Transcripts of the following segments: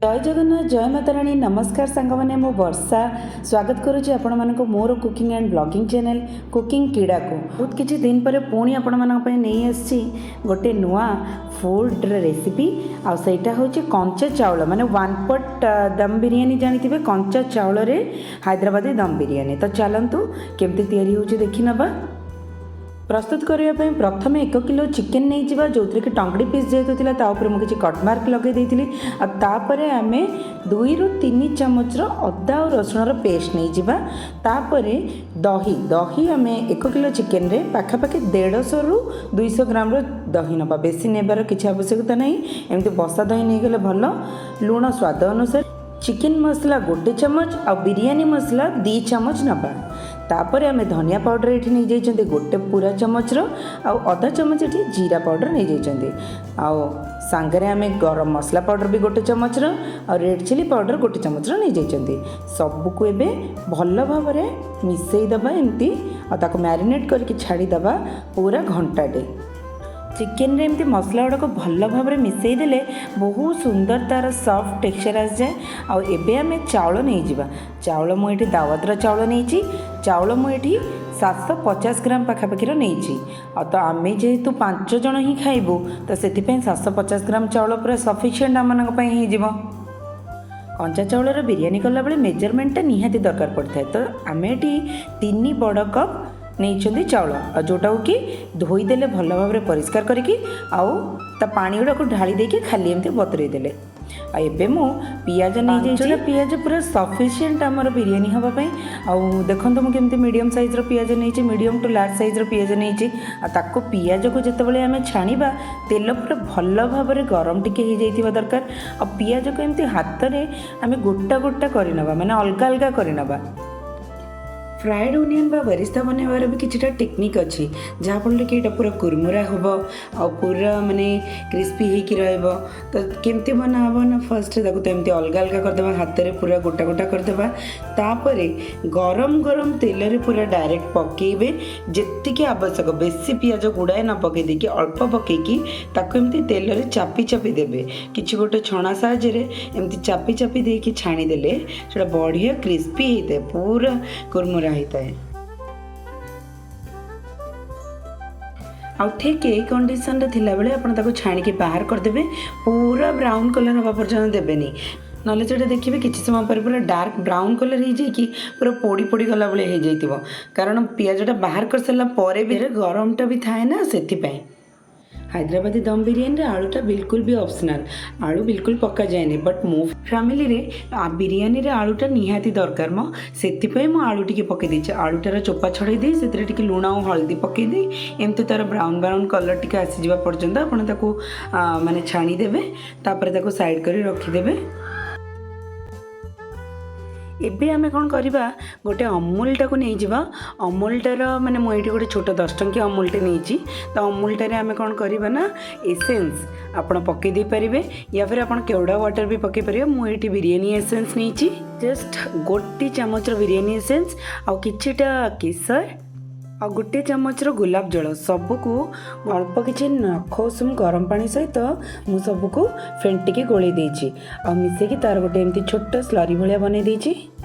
ଜୟ ଜଗନ୍ନାଥ, ଜୟ ମାତା ରାଣୀ। ନମସ୍କାର ସାଙ୍ଗମାନେ, ମୁଁ ବର୍ଷା ସ୍ୱାଗତ କରୁଛି ଆପଣମାନଙ୍କୁ ମୋର cooking and blogging channel cooking କିଡ଼ାକୁ। ବହୁତ କିଛି ଦିନ ପରେ ପୁଣି ଆପଣମାନଙ୍କ ପାଇଁ ନେଇ ଆସିଛି ଗୋଟେ ନୂଆ ଫୁଡ଼ର ରେସିପି। ଆଉ ସେଇଟା ହେଉଛି କଞ୍ଚା ଚାଉଳ, ମାନେ ୱାନ୍ ପଟ୍ ଦମ୍ ବିରିୟାନୀ। ଜାଣିଥିବେ, କଞ୍ଚା ଚାଉଳରେ ହାଇଦ୍ରାବାଦୀ ଦମ୍ ବିରିୟାନୀ। ତ ଚାଲନ୍ତୁ, କେମିତି ତିଆରି ହେଉଛି ଦେଖିନେବା। ପ୍ରସ୍ତୁତ କରିବା ପାଇଁ ପ୍ରଥମେ 1 କିଲୋ ଚିକେନ୍ ନେଇଯିବା, ଯେଉଁଥିରେ କି ଟଙ୍ଗଡ଼ି ପିସ୍ ଯେହେତୁ ଥିଲା, ତା ଉପରେ ମୁଁ କିଛି କଟ୍ ମାର୍କ ଲଗାଇ ଦେଇଥିଲି। ଆଉ ତାପରେ ଆମେ 2ରୁ 3 ଚାମଚର ଅଦା ଆଉ ରସୁଣର ପେଷ୍ଟ ନେଇଯିବା। ତାପରେ ଦହି। ଦହି ଆମେ 1 କିଲୋ ଚିକେନରେ ପାଖାପାଖି 150ରୁ 200 ଗ୍ରାମର ଦହି ନେବା। ବେଶୀ ନେବାର କିଛି ଆବଶ୍ୟକତା ନାହିଁ, ଏମିତି ବସା ଦହି ନେଇଗଲେ ଭଲ। ଲୁଣ ସ୍ୱାଦ ଅନୁସାରେ, ଚିକେନ୍ ମସଲା 1 ଚାମଚ ଆଉ ବିରିୟାନୀ ମସଲା 2 ଚାମଚ ନେବା। ତାପରେ ଆମେ ଧନିଆ ପାଉଡ଼ର ଏଠି ନେଇଯାଇଛନ୍ତି ଗୋଟେ ପୁରା ଚାମଚର, ଆଉ ଅଧା ଚାମଚ ଏଠି ଜିରା ପାଉଡ଼ର ନେଇଯାଇଛନ୍ତି। ଆଉ ସାଙ୍ଗରେ ଆମେ ଗରମ ମସଲା ପାଉଡ଼ର ବି 1 ଚାମଚର ଆଉ ରେଡ଼୍ ଚିଲି ପାଉଡ଼ର 1 ଚାମଚର ନେଇଯାଇଛନ୍ତି। ସବୁକୁ ଏବେ ଭଲ ଭାବରେ ମିଶାଇ ଦେବା ଏମିତି, ଆଉ ତାକୁ ମ୍ୟାରିନେଟ୍ କରିକି ଛାଡ଼ିଦେବା ପୁରା ଘଣ୍ଟାଟେ। ଚିକେନରେ ଏମିତି ମସଲା ଗୁଡ଼ାକ ଭଲ ଭାବରେ ମିଶାଇ ଦେଲେ ବହୁତ ସୁନ୍ଦର ତା'ର ସଫ୍ଟ ଟେକ୍ସଚର୍ ଆସିଯାଏ। ଆଉ ଏବେ ଆମେ ଚାଉଳ ନେଇଯିବା। ଚାଉଳ ମୁଁ ଏଠି ଦାୱତର ଚାଉଳ ନେଇଛି। ଚାଉଳ ମୁଁ ଏଠି 750 ଗ୍ରାମ ପାଖାପାଖିର ନେଇଛି। ଆଉ ତ ଆମେ ଯେହେତୁ 5 ଜଣ ହିଁ ଖାଇବୁ, ତ ସେଥିପାଇଁ 750 ଗ୍ରାମ ଚାଉଳ ପୁରା ସଫିସିଏଣ୍ଟ ଆମମାନଙ୍କ ପାଇଁ ହେଇଯିବ। କଞ୍ଚା ଚାଉଳର ବିରିୟାନୀ କଲାବେଳେ ମେଜରମେଣ୍ଟଟା ନିହାତି ଦରକାର ପଡ଼ିଥାଏ। ତ ଆମେ ଏଠି 3 ବଡ଼ କପ୍ ନେଇଛନ୍ତି ଚାଉଳ, ଆଉ ଯେଉଁଟାକୁ କି ଧୋଇଦେଲେ ଭଲ ଭାବରେ ପରିଷ୍କାର କରିକି, ଆଉ ତା ପାଣି ଗୁଡ଼ାକୁ ଢାଳି ଦେଇକି ଖାଲି ଏମିତି ବତୁରେଇ ଦେଲେ। ଆଉ ଏବେ ମୁଁ ପିଆଜ ନେଇଯାଇଛି। ପିଆଜ ପୁରା ସଫିସିଏଣ୍ଟ ଆମର ବିରିୟାନୀ ହେବା ପାଇଁ। ଆଉ ଦେଖନ୍ତୁ, ମୁଁ କେମିତି ମିଡ଼ିୟମ୍ ସାଇଜ୍ର ପିଆଜ ନେଇଛି, ମିଡ଼ିୟମ୍ ଟୁ ଲାର୍ଜ ସାଇଜ୍ର ପିଆଜ ନେଇଛି। ଆଉ ତାକୁ ପିଆଜକୁ ଯେତେବେଳେ ଆମେ ଛାଣିବା, ତେଲ ପୁରା ଭଲ ଭାବରେ ଗରମ ଟିକେ ହେଇଯାଇଥିବା ଦରକାର। ଆଉ ପିଆଜକୁ ଏମିତି ହାତରେ ଆମେ ଗୋଟା ଗୋଟା କରିନେବା, ମାନେ ଅଲଗା ଅଲଗା କରିନେବା। ଫ୍ରାଏଡ଼୍ ଓନିଅନ୍ ବା ବରିସ୍ତା ବନେଇବାର ବି କିଛିଟା ଟେକ୍ନିକ୍ ଅଛି, ଯାହାଫଳରେ କି ଏଇଟା ପୁରା କୁରମୁରା ହେବ ଆଉ ପୁରା ମାନେ କ୍ରିସ୍ପି ହେଇକି ରହିବ। ତ କେମିତି ବନା ହେବ ନା, ଫାର୍ଷ୍ଟ ତାକୁ ତ ଏମିତି ଅଲଗା ଅଲଗା କରିଦେବା, ହାତରେ ପୁରା ଗୋଟା ଗୋଟା କରିଦେବା। ତାପରେ ଗରମ ଗରମ ତେଲରେ ପୁରା ଡାଇରେକ୍ଟ ପକାଇବେ ଯେତିକି ଆବଶ୍ୟକ। ବେଶୀ ପିଆଜ ଗୁଡ଼ାଏ ନ ପକାଇ ଦେଇକି ଅଳ୍ପ ପକାଇକି ତାକୁ ଏମିତି ତେଲରେ ଚାପି ଚାପି ଦେବେ। କିଛି ଗୋଟେ ଛଣା ସାହାଯ୍ୟରେ ଏମିତି ଚାପି ଚାପି ଦେଇକି ଛାଣିଦେଲେ ସେଇଟା ବଢ଼ିଆ କ୍ରିସ୍ପି ହେଇଥାଏ, ପୁରା କୁରମୁରା ହେଇଥାଏ। ଆଉ ଠିକ୍ ଏଇ କଣ୍ଡିସନରେ ଥିଲାବେଳେ ଆପଣ ତାକୁ ଛାଣିକି ବାହାର କରିଦେବେ। ପୁରା ବ୍ରାଉନ୍ କଲର୍ ହେବା ପର୍ଯ୍ୟନ୍ତ ଦେବେନି, ନହେଲେ ସେଇଟା ଦେଖିବେ କିଛି ସମୟ ପରେ ପୁରା ଡାର୍କ ବ୍ରାଉନ୍ କଲର୍ ହେଇଯାଇକି ପୁରା ପୋଡ଼ି ପୋଡ଼ି ଗଲା ଭଳିଆ ହେଇଯାଇଥିବ। କାରଣ ପିଆଜଟା ବାହାର କରିସାରିଲା ପରେ ବି ଗରମଟା ବି ଥାଏ ନା, ସେଥିପାଇଁ। ହାଇଦ୍ରାବାଦୀ ଦମ୍ ବିରିୟାନୀରେ ଆଳୁଟା ବିଲକୁଲ ବି ଅପସନାଲ୍, ଆଳୁ ବିଲକୁଲ ପକାଯାଏନି। ବଟ୍ ମୋ ଫ୍ୟାମିଲିରେ ବିରିୟାନୀରେ ଆଳୁଟା ନିହାତି ଦରକାର ମ, ସେଥିପାଇଁ ମୁଁ ଆଳୁ ଟିକେ ପକାଇ ଦେଇଛି। ଆଳୁଟାର ଚୋପା ଛଡ଼େଇ ଦେଇ ସେଥିରେ ଟିକେ ଲୁଣ ଆଉ ହଳଦୀ ପକାଇ ଦେଇ ଏମିତି ତା'ର ବ୍ରାଉନ୍ ବ୍ରାଉନ୍ କଲର୍ ଟିକେ ଆସିଯିବା ପର୍ଯ୍ୟନ୍ତ ଆପଣ ତାକୁ ମାନେ ଛାଣିଦେବେ। ତାପରେ ତାକୁ ସାଇଡ଼୍ କରି ରଖିଦେବେ। ଏବେ ଆମେ କ'ଣ କରିବା? ଗୋଟେ ଅମୁଲଟାକୁ ନେଇଯିବା। ଅମୁଲଟାର ମାନେ ମୁଁ ଏଇଠି ଗୋଟେ ଛୋଟ 10 ଟଙ୍କିଆ ଅମୁଲଟେ ନେଇଛି। ତ ଅମୁଲଟାରେ ଆମେ କ'ଣ କରିବା ନା, ଏସେନ୍ସ ଆପଣ ପକାଇ ଦେଇପାରିବେ, ୟା ଫିର୍ ଆପଣ କେଉଡ଼ା ୱାଟର୍ ବି ପକାଇ ପାରିବେ। ମୁଁ ଏଇଠି ବିରିୟାନୀ ଏସେନ୍ସ ନେଇଛି, ଜଷ୍ଟ 1 ଚାମଚର ବିରିୟାନୀ ଏସେନ୍ସ ଆଉ କିଛିଟା କେଶର ଆଉ 1 ଚାମଚର ଗୋଲାପ ଜଳ। ସବୁକୁ ଅଳ୍ପ କିଛି ନଖ ଉଷୁମ ଗରମ ପାଣି ସହିତ ମୁଁ ସବୁକୁ ଫେଣ୍ଟିକି ଗୋଳେଇ ଦେଇଛି ଆଉ ମିଶେଇକି ତା'ର ଗୋଟେ ଏମିତି ଛୋଟ ସ୍ଲରି ଭଳିଆ ବନେଇ ଦେଇଛି।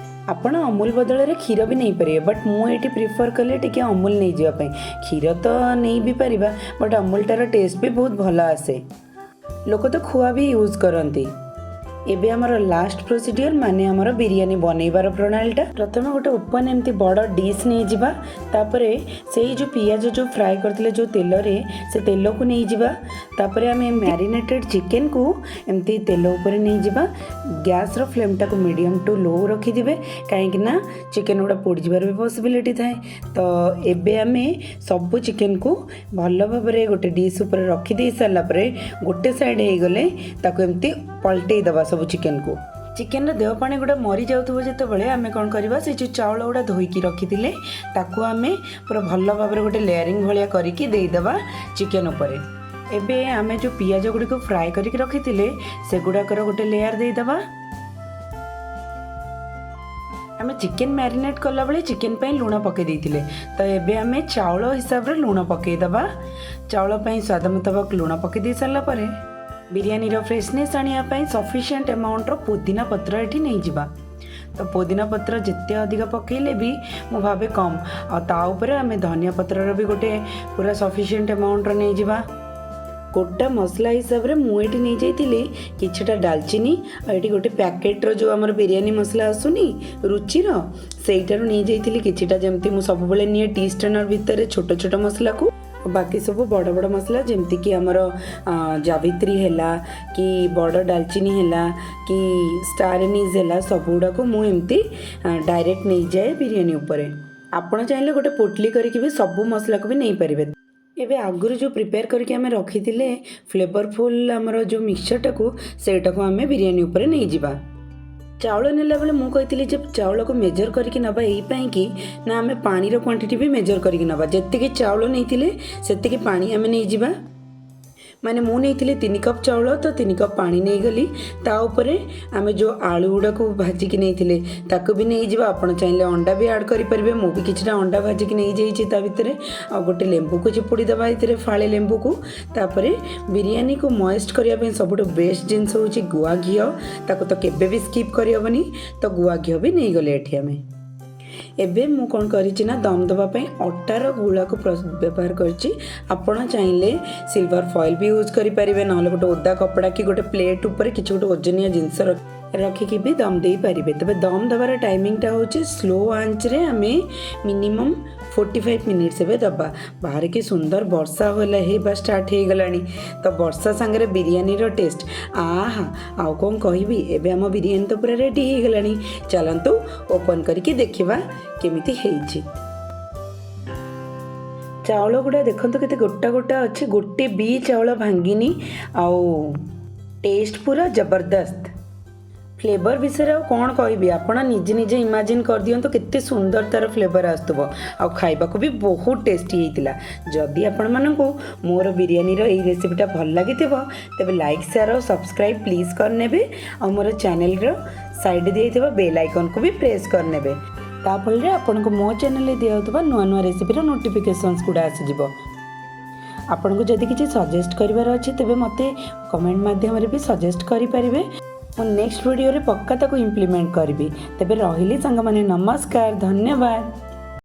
ଆପଣ ଅମୁଲ ବଦଳରେ କ୍ଷୀର ବି ନେଇପାରିବେ, ବଟ୍ ମୁଁ ଏଇଠି ପ୍ରିଫର୍ କଲି ଟିକେ ଅମୁଲ ନେଇଯିବା ପାଇଁ। କ୍ଷୀର ତ ନେଇ ବି ପାରିବା, ବଟ୍ ଅମୁଲଟାର ଟେଷ୍ଟ ବି ବହୁତ ଭଲ ଆସେ। ଲୋକ ତ ଖୁଆ ବି ୟୁଜ୍ କରନ୍ତି। ଏବେ ଆମର ଲାଷ୍ଟ ପ୍ରୋସିଡ଼ିଓର, ମାନେ ଆମର ବିରିୟାନୀ ବନେଇବାର ପ୍ରଣାଳୀଟା। ପ୍ରଥମେ ଗୋଟେ ଓପନ୍ ଏମିତି ବଡ଼ ଡିସ୍ ନେଇଯିବା। ତାପରେ ସେଇ ଯେଉଁ ପିଆଜ ଯେଉଁ ଫ୍ରାଏ କରିଥିଲେ ଯେଉଁ ତେଲରେ, ସେ ତେଲକୁ ନେଇଯିବା। ତାପରେ ଆମେ ମ୍ୟାରିନେଟେଡ଼ ଚିକେନକୁ ଏମିତି ତେଲ ଉପରେ ନେଇଯିବା। ଗ୍ୟାସ୍ର ଫ୍ଲେମ୍ଟାକୁ ମିଡ଼ିୟମ୍ ଟୁ ଲୋ ରଖିଥିବେ, କାହିଁକି ନା ଚିକେନ୍ ଗୁଡ଼ା ପୋଡ଼ିଯିବାର ବି ପସିବିଲିଟି ଥାଏ। ତ ଏବେ ଆମେ ସବୁ ଚିକେନକୁ ଭଲ ଭାବରେ ଗୋଟେ ଡିସ୍ ଉପରେ ରଖିଦେଇ ସାରିଲା ପରେ ଗୋଟେ ସାଇଡ଼୍ ହେଇଗଲେ ତାକୁ ଏମିତି ପଲଟେଇ ଦେବା ସବୁ ଚିକେନକୁ। ଚିକେନର ଦେହ ପାଣି ଗୁଡ଼ା ମରିଯାଉଥିବ ଯେତେବେଳେ, ଆମେ କ'ଣ କରିବା? ସେ ଯେଉଁ ଚାଉଳ ଗୁଡ଼ା ଧୋଇକି ରଖିଥିଲେ, ତାକୁ ଆମେ ପୁରା ଭଲ ଭାବରେ ଗୋଟେ ଲେୟାରିଂ ଭଳିଆ କରିକି ଦେଇଦେବା ଚିକେନ ଉପରେ। ଏବେ ଆମେ ଯେଉଁ ପିଆଜ ଗୁଡ଼ିକୁ ଫ୍ରାଏ କରିକି ରଖିଥିଲେ, ସେଗୁଡ଼ାକର ଗୋଟେ ଲେୟାର ଦେଇଦେବା। ଆମେ ଚିକେନ ମ୍ୟାରିନେଟ୍ କଲାବେଳେ ଚିକେନ ପାଇଁ ଲୁଣ ପକାଇ ଦେଇଥିଲେ, ତ ଏବେ ଆମେ ଚାଉଳ ହିସାବରେ ଲୁଣ ପକାଇଦେବା। ଚାଉଳ ପାଇଁ ସ୍ୱାଦ ମୁତାବକ ଲୁଣ ପକାଇ ଦେଇ ସାରିଲା ପରେ ବିରିୟାନୀର ଫ୍ରେଶନେସ୍ ଆଣିବା ପାଇଁ ସଫିସିଏଣ୍ଟ ଆମାଉଣ୍ଟର ପୋଦିନା ପତ୍ର ଏଠି ନେଇଯିବା। ତ ପୋଦିନା ପତ୍ର ଯେତେ ଅଧିକ ପକାଇଲେ ବି ମୁଁ ଭାବେ କମ୍। ଆଉ ତା ଉପରେ ଆମେ ଧନିଆ ପତ୍ରର ବି ଗୋଟେ ପୁରା ସଫିସିଏଣ୍ଟ ଆମାଉଣ୍ଟର ନେଇଯିବା। ଗୋଟା ମସଲା ହିସାବରେ ମୁଁ ଏଠି ନେଇଯାଇଥିଲି କିଛିଟା ଡାଲଚିନି, ଆଉ ଏଠି ଗୋଟେ ପ୍ୟାକେଟ୍ର ଯେଉଁ ଆମର ବିରିୟାନୀ ମସଲା ଆସୁନି ରୁଚିର, ସେଇଟାରୁ ନେଇଯାଇଥିଲି କିଛିଟା। ଯେମିତି ମୁଁ ସବୁବେଳେ ନିଏ ଟି ଷ୍ଟେନର୍ ଭିତରେ ଛୋଟ ଛୋଟ ମସଲାକୁ, ଆଉ ବାକି ସବୁ ବଡ଼ ବଡ଼ ମସଲା, ଯେମିତିକି ଆମର ଜାବିତ୍ରୀ ହେଲା କି ବଡ଼ ଡାଲଚିନି ହେଲା କି ଷ୍ଟାର ଏନିଜ୍ ହେଲା, ସବୁଗୁଡ଼ାକୁ ମୁଁ ଏମିତି ଡାଇରେକ୍ଟ ନେଇଯାଏ ବିରିୟାନୀ ଉପରେ। ଆପଣ ଚାହିଁଲେ ଗୋଟେ ପୋଟଲି କରିକି ବି ସବୁ ମସଲାକୁ ବି ନେଇପାରିବେ। ଏବେ ଆଗରୁ ଯେଉଁ ପ୍ରିପେୟାର କରିକି ଆମେ ରଖିଥିଲେ ଫ୍ଲେଭରଫୁଲ୍ ଆମର ଯେଉଁ ମିକ୍ସଚରଟାକୁ, ସେଇଟାକୁ ଆମେ ବିରିୟାନୀ ଉପରେ ନେଇଯିବା। ଚାଉଳ ନେଲା ବେଳେ ମୁଁ କହିଥିଲି ଯେ ଚାଉଳକୁ ମେଜର୍ କରିକି ନେବା ଏଇପାଇଁ କି ନା ଆମେ ପାଣିର କ୍ୱାଣ୍ଟିଟି ବି ମେଜର୍ କରିକି ନେବା। ଯେତିକି ଚାଉଳ ନେଇଥିଲେ, ସେତିକି ପାଣି ଆମେ ନେଇଯିବା। ମାନେ ମୁଁ ନେଇଥିଲି 3 କପ୍ ଚାଉଳ, ତ 3 କପ୍ ପାଣି ନେଇଗଲି। ତା ଉପରେ ଆମେ ଯେଉଁ ଆଳୁ ଗୁଡ଼ାକୁ ଭାଜିକି ନେଇଥିଲେ, ତାକୁ ବି ନେଇଯିବା। ଆପଣ ଚାହିଁଲେ ଅଣ୍ଡା ବି ଆଡ଼୍ କରିପାରିବେ। ମୁଁ ବି କିଛିଟା ଅଣ୍ଡା ଭାଜିକି ନେଇଯାଇଛି ତା ଭିତରେ। ଆଉ ଗୋଟେ ଲେମ୍ବୁକୁ ଚିପୁଡ଼ି ଦେବା ଏଥିରେ, ଫାଳେ ଲେମ୍ବୁକୁ। ତାପରେ ବିରିୟାନୀକୁ ମଏଷ୍ଟ କରିବା ପାଇଁ ସବୁଠୁ ବେଷ୍ଟ ଜିନିଷ ହେଉଛି ଗୁଆ ଘିଅ। ତାକୁ ତ କେବେ ବି ସ୍କିପ୍ କରିହେବନି। ତ ଗୁଆ ଘିଅ ବି ନେଇଗଲେ ଏଠି ଆମେ। ଏବେ ମୁଁ କ'ଣ କରିଛି ନା ଦମ୍ ଦେବା ପାଇଁ ଅଟାର ଗୁଳାକୁ ବ୍ୟବହାର କରିଛି। ଆପଣ ଚାହିଁଲେ ସିଲଭର ଫଏଲ୍ ବି ୟୁଜ୍ କରିପାରିବେ, ନହେଲେ ଗୋଟେ ଓଦା କପଡ଼ା କି ଗୋଟେ ପ୍ଲେଟ୍ ଉପରେ କିଛି ଗୋଟେ ଓଜନିଆ ଜିନିଷ ରଖିକି ବି ଦମ୍ ଦେଇପାରିବେ। ତେବେ ଦମ୍ ଦେବାର ଟାଇମିଂଟା ହେଉଛି ସ୍ଲୋ ଆଞ୍ଚରେ ଆମେ ମିନିମମ୍ 45 ମିନିଟ୍ସ ଏବେ ଦେବା। ବାହାରେ କି ସୁନ୍ଦର ବର୍ଷା ହେଲା, ହେବା ଷ୍ଟାର୍ଟ ହେଇଗଲାଣି। ତ ବର୍ଷା ସାଙ୍ଗରେ ବିରିୟାନୀର ଟେଷ୍ଟ, ଆହା, ଆଉ କ'ଣ କହିବି? ଏବେ ଆମ ବିରିୟାନୀ ତ ପୁରା ରେଡ଼ି ହେଇଗଲାଣି। ଚାଲନ୍ତୁ ଓପନ୍ କରିକି ଦେଖିବା କେମିତି ହେଇଛି। ଚାଉଳ ଗୁଡ଼ା ଦେଖନ୍ତୁ କେତେ ଗୋଟା ଗୋଟା ଅଛି, ଗୋଟେ ବି ଚାଉଳ ଭାଙ୍ଗିନି। ଆଉ ଟେଷ୍ଟ ପୁରା ଜବରଦସ୍ତ। ଫ୍ଲେଭର ବିଷୟରେ ଆଉ କ'ଣ କହିବି? ଆପଣ ନିଜେ ନିଜେ ଇମାଜିନ୍ କରିଦିଅନ୍ତୁ କେତେ ସୁନ୍ଦର ତା'ର ଫ୍ଲେଭର ଆସୁଥିବ। ଆଉ ଖାଇବାକୁ ବି ବହୁତ ଟେଷ୍ଟି ହେଇଥିଲା। ଯଦି ଆପଣମାନଙ୍କୁ ମୋର ବିରିୟାନୀର ଏଇ ରେସିପିଟା ଭଲ ଲାଗିଥିବ, ତେବେ ଲାଇକ୍, ସେୟାର ଆଉ ସବସ୍କ୍ରାଇବ୍ ପ୍ଲିଜ୍ କରିନେବେ। ଆଉ ମୋର ଚ୍ୟାନେଲର ସାଇଡ଼୍ ଦିଆଯାଇଥିବା ବେଲ୍ ଆଇକନ୍କୁ ବି ପ୍ରେସ୍ କରିନେବେ। ତା ଫଳରେ ଆପଣଙ୍କୁ ମୋ ଚ୍ୟାନେଲରେ ଦିଆହେଉଥିବା ନୂଆ ନୂଆ ରେସିପିର ନୋଟିଫିକେସନ୍ସ ଗୁଡ଼ା ଆସିଯିବ। ଆପଣଙ୍କୁ ଯଦି କିଛି ସଜେଷ୍ଟ କରିବାର ଅଛି, ତେବେ ମୋତେ କମେଣ୍ଟ ମାଧ୍ୟମରେ ବି ସଜେଷ୍ଟ କରିପାରିବେ। ମୁଁ ନେକ୍ସଟ ଭିଡ଼ିଓରେ ପକ୍କା ତାକୁ ଇମ୍ପ୍ଲିମେଣ୍ଟ କରିବି। ତେବେ ରହିଲି ସାଙ୍ଗମାନେ, ନମସ୍କାର, ଧନ୍ୟବାଦ।